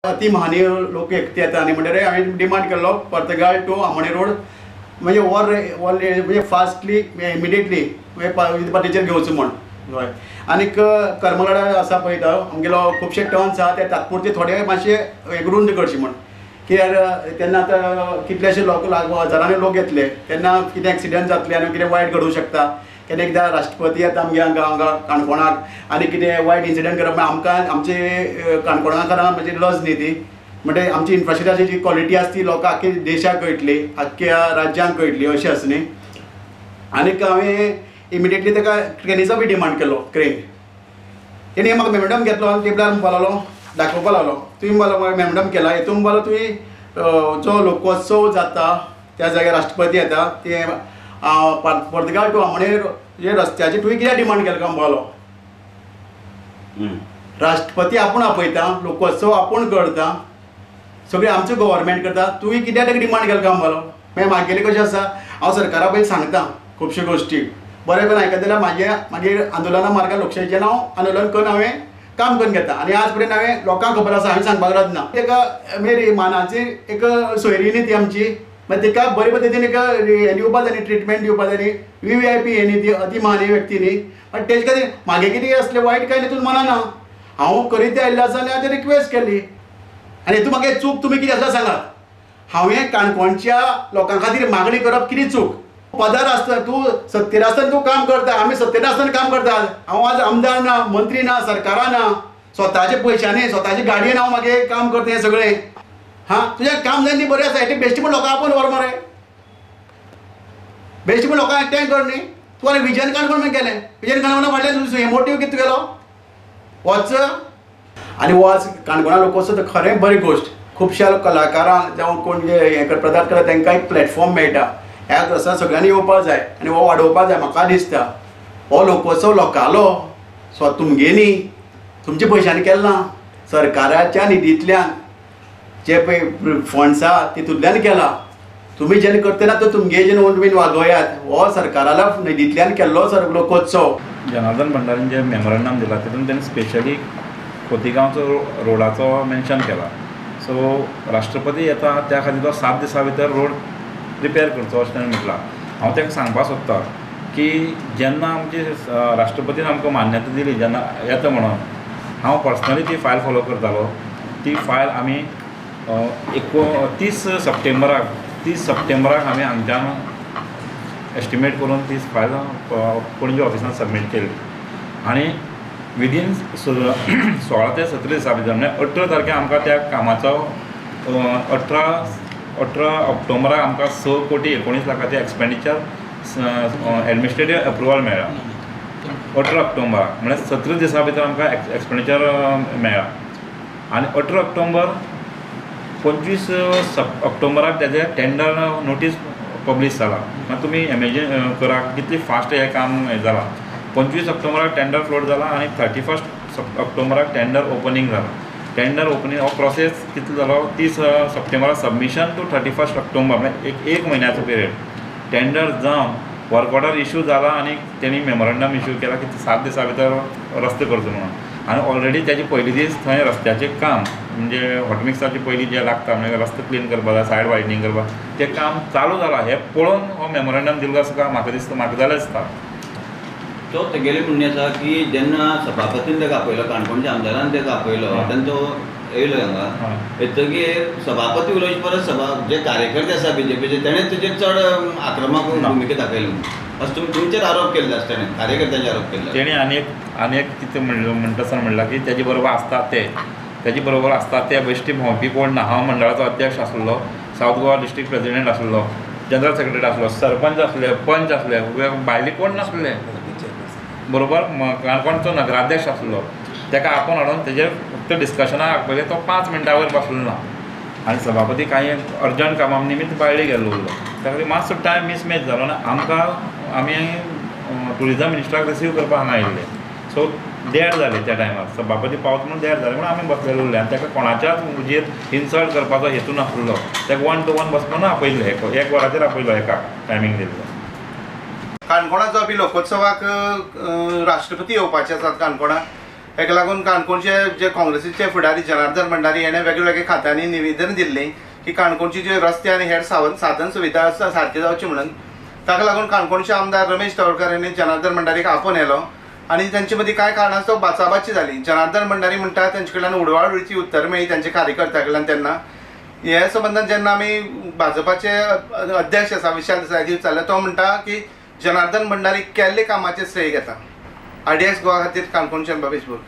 अति महानीय लोक एकते येता आनी म्हणटकीर हांवें डिमांड केल्लो पर्तगाळ टू आमोणे रोड म्हणजे वॉर म्हणजे फास्टली इमिडिएटली म्हणजे घेवचो म्हण. हय, आनीक करमलाडा आसा पळय तो आमगेलो खुबशे टर्न्स आहा ते तात्पुरते थोडे मातशे रुंद करचे म्हण, कित्याक तेन्ना आतां कितलेशे लोक हजारांनी लोक येतले तेन्ना कितें एक्सिडंट जातले आनी कितें वायट घडूंक शकता. केन्ना एकदां राष्ट्रपती येता आमगे हांगा हांगा काणकोणाक आनी कितें वायट इन्सिडंट करप आमकां आमचे काणकोणाकारांक म्हणजे लज न्ही ती, म्हणजे आमची इन्फ्रास्ट्रक्चराची जी क्वॉलिटी आसा ती लोकांक आख्खे देशाक कळटली, आख्ख्या राज्यांक कळटली अशें आसा न्ही. आनीक हांवें इमिडिएटली ताका क्रेनीचो बी डिमांड केलो. क्रेन तेणी म्हाका मेमोरंडम घेतलो आनी टेबलार म्हणपाक लागलो, दाखोवपाक लागलो, तुवें म्हणपाक मेमोरंडम केला हितून म्हणपाक तुवें जो लोकोत्सव जाता त्या जाग्यार राष्ट्रपती येता ते पर्तगाळ टू आमोणे जे रस्त्याचे तुवें कित्याक डिमांड केला काय म्हणपाक लागलो. राष्ट्रपती आपूण आपयता, लोकोत्सव आपूण करता, सगळें आमचें गव्हर्मेंट करता, तुवें कित्याक ताका डिमांड केला काय म्हणपाक लागलो. मागीर मागेलें कशें आसा, हांव सरकारा पयलीं सांगता खुबश्यो गोश्टी बरें करून आयकत जाल्यार म्हाजे मागीर आंदोलना मार्गार लोकशायेचें हांव आंदोलन करून हांवें काम करून घेता. आनी आज पर्यंत हांवें लोकांक खबर आसा, हांवें सांगपाक गरज ना. ताका मागीर मानाची एक सोयरी न्ही ती आमची, मागीर ताका बरे पद्दतीन एक हें दिवपा जाय न्ही, ट्रिटमेंट दिवपा जाय न्ही, व्ही व्ही I P हें न्ही, ती अति मानवी व्यक्ती न्ही. पण तेजे खातीर म्हागे कितें असलें वायट कांय तितून मना ना, हांव करीत आयिल्लो आसा आनी हांवें रिक्वेस्ट केली. आनी हितून म्हागे चूक तुमी कितें आसा सांगात, हांवें काणकोणच्या लोकां खातीर मागणी करप कितें चूक? पदार आसतना तूं सत्तेर आसतना तूं काम करता, आमी सत्तेर आसतना काम करतात. हांव आज आमदार ना, मंत्री ना, सरकारां ना, स्वताच्या पयशांनी स्वताच्या गाडयेन हांव मागीर काम करता हें सगळें. हां, तुजें काम जायना ती बरें आसा, हें बेश्टी पण लोकांक आपोवन व्हर मरे, बेश्टी पण लोकांक एकठांय कर न्ही. तूं आनी विजन काणकोण केलें, विजन काणकोणा फाटल्यान तुजो हें मोटीव कितें तुगेलो वच. आनी हो आज काणकोणा लोकोत्सव तर खरें बरी गोश्ट, खुबश्या कलाकारांक जावं कोण जे हें प्रदार्थ करता तांकां एक प्लॅटफॉर्म मेळटा. ह्या आसा सगळ्यांनी येवपाक जाय आनी हो वाडोवपाक जाय. म्हाका दिसता हो लोकोत्सव लोकांलो, स्व तुमगे न्ही, तुमच्या पयशांनी केलो ना, सरकाराच्या निधींतल्यान जे पळय फंड्स आहा तितूंतल्यान केला. तुमी जेन्ना करतना तो तुमगे जेन्ना तुमी वागयात, हो सरकाराल्या निधींतल्यान केल्लो सर लोकोत्सव. जनार्दन भंडारीन जे मेमोरंडम दिला तितून तेणें स्पेशली खोतीगांवचो रोडाचो मेन्शन केला. सो राष्ट्रपती येता त्या खातीर तो 7 दिसां भितर रोड रिपेर करचो अशें ताणें म्हटलां. हांव ताका सांगपाक सोदता की जेन्ना आमची राष्ट्रपतीन आमकां मान्यता दिली जेन्ना येता म्हणून, हांव पर्सनली ती फायल फॉलो करतालो. ती फायल आमी 30 सप्टेंबराक आमी हांगच्यान एस्टिमेट करून ती फायल पणजे ऑफिसान सबमीट केली आनी विदीन 16 ते 17 दिसां भितर म्हळ्यार 18 तारखेक आमकां त्या कामाचो 18 ऑक्टोबराक आमकां 6 कोटी 19 लाखाचें एक्सपेंडिचर एडमिनिस्ट्रेटीव अप्रुवल मेळ्ळा. 18 ऑक्टोबराक म्हळ्यार 17 दिसां भितर आमकां एक्सपेंडिचर मेळ्ळा आनी 18 ऑक्टोबर 25 ऑक्टोबराक तेजें टेंडर नोटीस पब्लीश जाला. मागीर तुमी इमेजीन करा कितली फास्ट हें काम हें जालां. 25 ऑक्टोबराक टेंडर फ्लोट जाला आनी 31 ऑक्टोबराक टेंडर ओपनींग जाला. टेंडर ओपनींग हो प्रोसेस कितलो जालो, 30 सप्टेंबराक सबमिशन टू 31 ऑक्टोबर म्हळ्यार एक म्हयन्याचो पिरियड. टेंडर जावन वर्क ऑर्डर इशू जाला आनी तेणी मेमोरंडम इशू केला की 7 दिसां भितर रस्ते करचो म्हणून. आनी ऑलरेडी तेजे पयले दीस थंय रस्त्याचें काम म्हणजे हॉटमिक्साचे पयलीं जें लागता म्हणजे रस्ते क्लीन करपाक जाय, सायड वायडनींग करपाक, तें काम चालू जालां. हें पळोवन हो मेमोरंडम दिल्लो आसा काय म्हाका दिसता, म्हाका जाल्यार दिसता. तो तेगेलें म्हणणें आसा की जेन्ना सभापतीन ताका आपयलो, काणकोणच्या आमदारान ताका आपयलो, तेन्ना तो येयलो हांगा, येतकीर सभापती उलोवचे परस जे कार्यकर्ते आसा बीजेपीचे तेणें तेजेर चड आक्रमक भुमिका दाखयली असो तुमचेर आरोप केल्ले आसा तेणें, कार्यकर्त्यांचेर आरोप केल्ले. तेणें आनी एक कितें म्हणलें म्हणटा आसतना म्हणलां की तेजे बरोबर आसता ते, तेजे बरोबर आसता ते बेश्टी भोंवपी कोण ना. हांव मंडळाचो अध्यक्ष आसलो, सावथ गोवा डिस्ट्रिक्ट प्रेसिडेंट आसलो, जनरल सेक्रेटरी आसलो, सरपंच आसले, पंच आसले, भायले कोण नासले, बरोबर काणकोणचो नगराध्यक्ष आसलो. ताका आपोवन हाडून तेजेर फक्त डिस्कशनाक आपयलें, तो 5 मिनटां वयर बसलो ना. आनी सभापती कांय अर्जंट कामां निमित्त भायले गेल्लो उरलो, त्या खातीर मातसो टायम मिसमॅच जालो आनी आमकां आमी ट्युरिजम मिनिस्टराक रिसीव करपाक हांगा आयिल्ले. सो देड जाले त्या टायमार, सभापती पावत म्हणून देड जाले म्हणून आमी बसलेले उरले. आनी ताका कोणाच्याच हुजीर इन्सल्ट करपाचो हेतू नासलो. ताका 1 to 1 बस म्हणून आपयल्ले, 1 वराचेर आपयलो, एका टायमींग दिल्लो. काणकोणाचो बी लोकोत्सवाक राष्ट्रपती येवपाचे आसात काणकोणाक, हेका लागून काणकोणचे जे काँग्रेसीचे फुडारी जनार्दन भंडारी हेणे वेगवेगळ्या खात्यांनी निवेदन दिल्लें की काणकोणची जे रस्ते आनी हेर साधन सुविधा आसा सारकी जावची म्हणून. ताका लागून काणकोणचे आमदार रमेश तवडकर हांणी जनार्दन भंडारीक आपोवन येलो आनी तांचे मदीं कांय कारणास्तव बाचाबाची जाली. जनार्दन भंडारी म्हणटा तेंचे कडल्यान उडवाउडवीची उत्तर मेळ्ळी तांच्या कार्यकर्त्या कडल्यान. तेन्ना हे संबंदान जेन्ना आमी भाजपाचे अध्यक्ष आसा विशाल देसाय विचारलें, तो म्हणटा की जनार्दन भंडारी केल्ले कामाचें श्रेय घेता. आरडीएक्स गोवा खातीर काणकोणच्यान भवेश बोरकर.